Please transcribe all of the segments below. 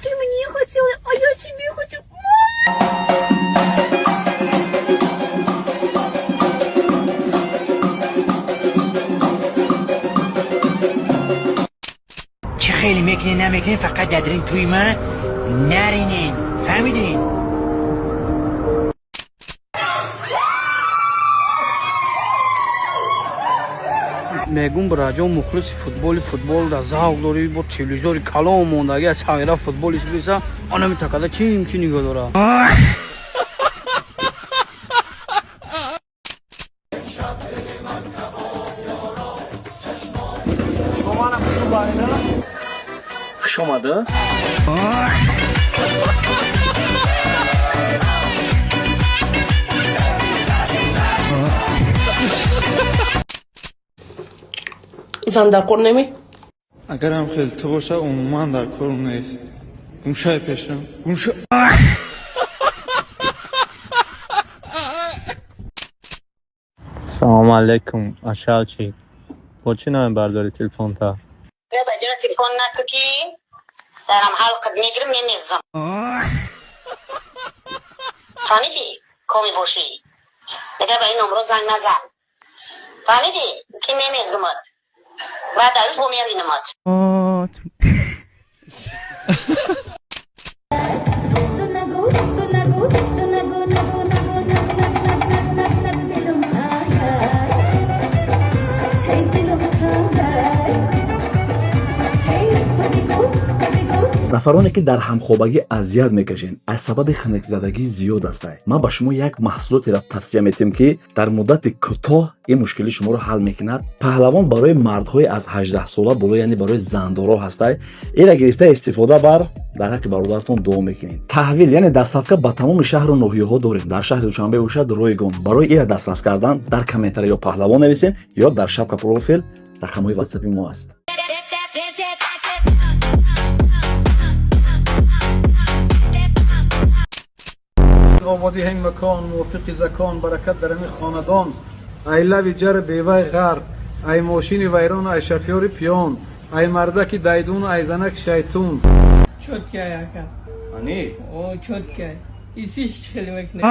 Ты мне хотела, а я тебе хочу. Чӣ хеле мекунӣ, намекунӣ, фақат дадрин туи ман наринен, фаҳмидин? Мегум, бираҷон, мухлиси футболи, футболда завқ дорӣ, бо телевизори калон мондаги аз ҳайра футболист биса, анами такада чим чи нигоҳ дора. Хуш омада. Зан дар кор неми? Агарам хел ту боша, умуман дар корм нест. Гумшай пешам, гумша. Салому алейкум, ашалчи. Бо чӣ намебардорӣ телефонта? Баҷона, телефон наку, ки дарам ҳалқат мегирим, мемезам. Фаҳмидӣ, коми бошӣ, дигар ба ин номро занг назан. Фаҳмидӣ, ки мемезумат, баъд даруш бо меринамат. Нафароне, ки дар ҳамхобагӣ азият мекашед аз сабаби хунукзадагӣ зиёд астай, ман ба шумо як маҳсулотеро тавсия метиҳам, ки дар муддати кӯтоҳ ин мушкили шуморо ҳал мекунад. Паҳлавон барои мардҳои аз 18 сола боло, яъне барои зандоро ҳастай. Ира гирифта истифода бар, дар ҳаққи бародаратон дуо мекунед. Таҳвил, яъне доставка ба тамоми шаҳру ноҳияҳо дорем. Дар шаҳри Душанбе бошад, ройгон. Барои ира дастрас кардан дар комментария ё паҳлавон нависен, ё дар шапка профил рақамҳои ватсапи мо аст. Ободӣ ҳамин макон, мувофиқи закон, баракат дар ҳамин хонадон. Ай лави ҷар бевай ғарб, ай мошини вайрон, ай шофёри пиён, ай мардаки дайдун, ай занаки шайтун. Чёткий ака. Ани. О, чёткий. Исиш чӣ хеле мекунӣ?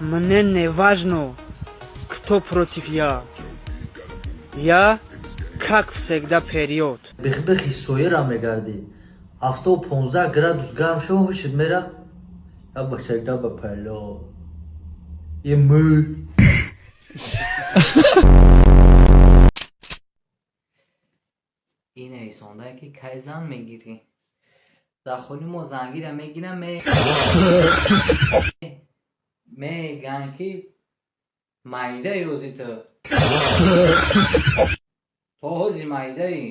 Мне не важно, кто против я. Я как всегда вперед. Бихбихи соира мегардӣ, ҳафтоу 15 градус гарм шава, ҳушит мера, як бачакда ба пало и мӯ. Ин нависондае, ки кай зан мегирӣ? Дар хони мо зангира мегирам, мегӯянд, ки майдаи ҳози ту, то ҳози майдаи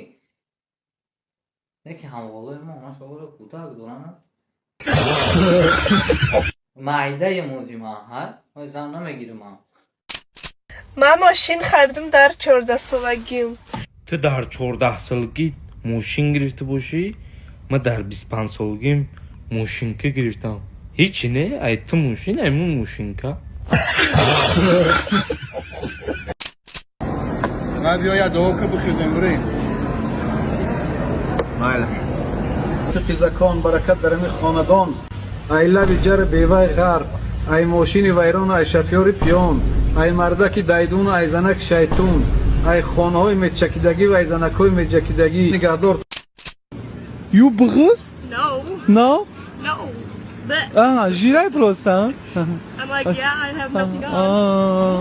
не, ки ҳамғолои мо онашоро кӯтак доранд. Майдаи мози ман ҳа, зан намегирам ман. Ман мошин харидам дар 14 солагим. Ту дар 14 солагӣ мошин гирифта бошӣ, ман дар 25 солагим мошинка гирифтам. Ҳичи не, ай ту мошин, ай мо мошинка. Биё, як дуо ка, бихезем, бирем. Майла. Фиқи закон, баракат дар ҳамин хонадон. Ай лави ҷар бевай ғарб, ай мошини вайрон, ай шофёри пиён, ай мардаки дайдун, ай занаки шайтун, ай хонаҳои мечакидагӣ ва ай занакҳои меҷакидагӣ нигаҳдор. You бғыз? No. No? No. But Ah, жирай просто. I'm like, yeah, I have nothing on. Ah.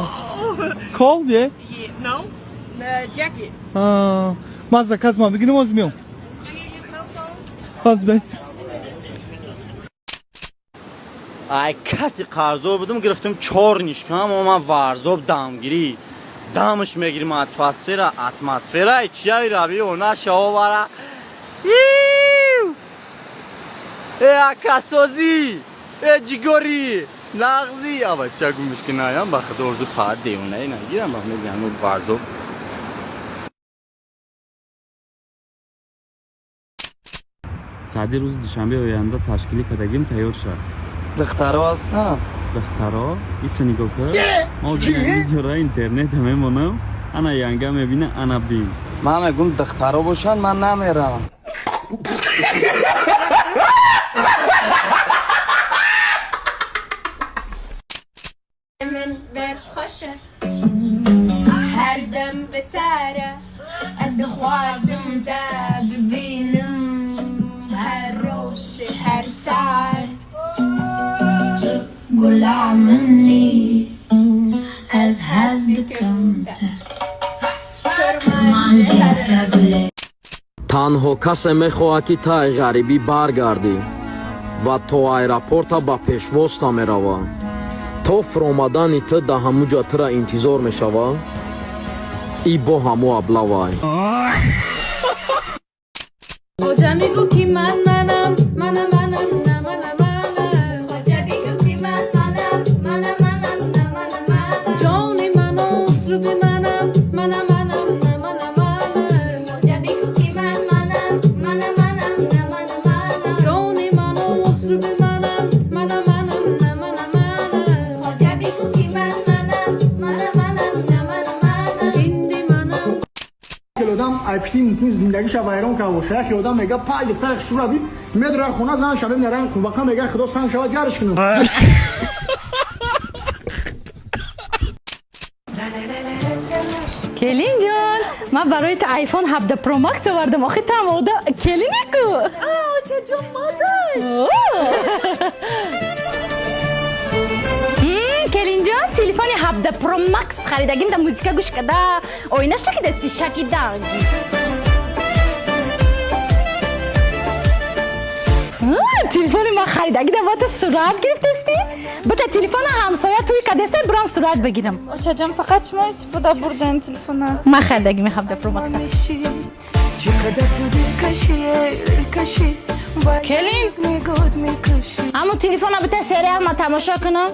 Cold, yeah? Yeah, no. The jacket. Ah. Ман заказ ма бигирим, оз миём. Оз бес. Ай каси қарздор будум, гирифтам чор нишкам, омам Варзоб, дамгирӣ дамаш мегирим. Атмосфера, атмосфера чияи раби она шавовара. Э, акасозӣ, э, ҷигорӣ нағзи ава ча гумиш ки наям, ба худо орзу па девонаи нагирам, ба мегӯям Варзоб. Саъди рӯзи душанбе оянда ташкилӣ кардагим, тайёр шав. Духтаро ҳастам. Духтаро иса нигоҳ кар, ма видеора интернета мемонам, ана янга мебина, ана бин. Ман мегум, духтаро бошанд, ман намерам. من خوشه هر دم بتاره از دخوازم تا ببینم هر روش هر ساعت گلع مني از هزدكم Танҳо касе мехоҳад, ки таи ғарибӣ баргардӣ ва то аэропорта ба пешвозта меравад, то фуромадани ту да ҳамуҷа тура интизор мешавад, и бо ҳаму аблавай. Хоҷа мегӯ, ки ман манам, мана манам, на мана мана. Хоҷа бигӯ, ки ман манам, мана манам, на мана мана. Ҷони ману услуби манам, мана манам, на мана мана. Хоҷа бигӯ, ки ман манам, мана манам, на мана мана. Ҷони ману услуби манам, мана манам, на мана мана. Хоҷа бигӯ, ки ман манам, мана манам, на мана мана. Инди манам. Одам айпити мумкин зиндагиша вайрон карда боша. Яке одам мега, пай духтари хушрӯ раби медора хона, зан шава, наран қурбақа мега, худо сан шава, ҷарш кунам. Келинҷон, ман барои ту iPhone 17 Pro Max овардам. Охи ту ҳам ода келинаку. Очаҷон, модар. Келинҷон, телефони 17 Pro Max харидагим, да музика гӯш када, оина шакидасти, шакида. Телефони ман харидагида ба ту сурат гирифтасти? Бита телефона ҳамсоя туй кадеста, буран сурат бигирам. Очаҷон, фақат шумо истифода бурден телефона. Ман харидагими 17 Pro Max. Келин, ҳамун телефона бита, сериал ма тамошо кунам.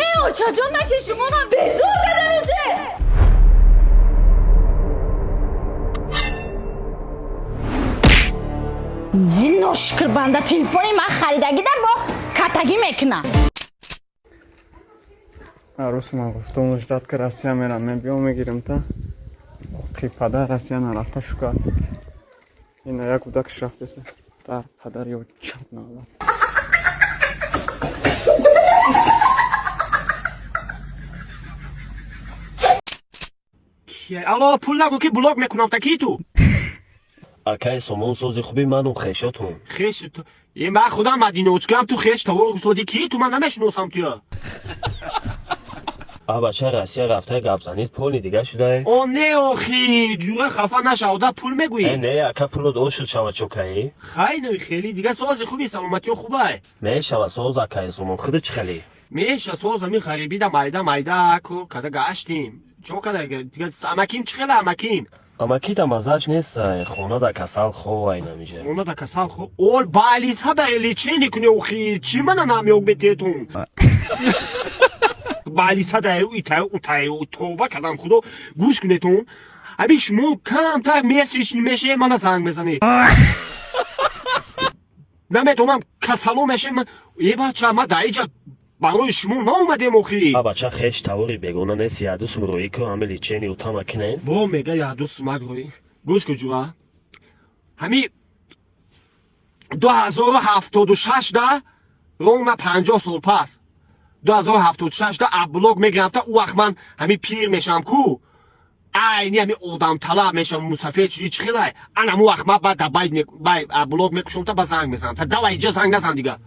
Э, очаҷон, наки шумо ман безор кадануҷе. Не, ношукр банда, телефони ман харидагида бо катагӣ мекунам. Арӯс, ман гуфтам, ждать ки Россия мерам, мебиём, мегирем та. Оқи падар Россия нарафта, шукар. Ина як кӯдакш рафтеса дар падар ё чап наолад. Алло, пул нагӯ, ки блок мекунам, та ки ту? Акай Сомон, сози хуби, ману хешотун. Хеш ту? Е, ман худам мадиночкам, ту хеш тавор гусоди, ки ту? Ман намешиносам туя. А бача Россия рафта, гап занид, поли дига шудай. О, не, охи ҷура, хафа нашавда, пул мегӯӣ? Э, не, ака, пулот о шуд, шава чокаи. Хай, хеле дига, сози хуби, саломатиё хубай? Мешава, соз, акай Сомон, худи чӣ хеле? Меша, соз, ами ғарибида майда майда кор када гаштем, чо када дига. Амаким чӣ хела, амаким? Амакита маззаш нест, хона да касал ховай намиҷа. Хона да касал хо, ол бализҳа ба лечение куне, охи чӣ мана намеёг бететун балиса да итай утай, тоба кадам худо. Гӯш кунетун, аби шумо камтар месиш меше, мана занг мезанед, наметонам, касало меше. Е, бача, ма даиҷа барои шумо наомадем, охи. А бача, хеш тавори бегона нест, яду сум рӯӣ ку, ҳами лечение утама кинен. Во, мега яду сумак рӯӣ. Гӯш ку, ҷура, ҳами 2076 да, ровно 50 сол пас, 2076 да аблог мегирам та. Ӯ вақт ман ҳами пир мешавам ку, айни ҳами одамталаб мешавам, мусафед шуди, чӣ хелай. Анаму вақт ман баъд да бай аблог мекушам та, ба занг мезанам та. Давай, иҷа занг назан дига.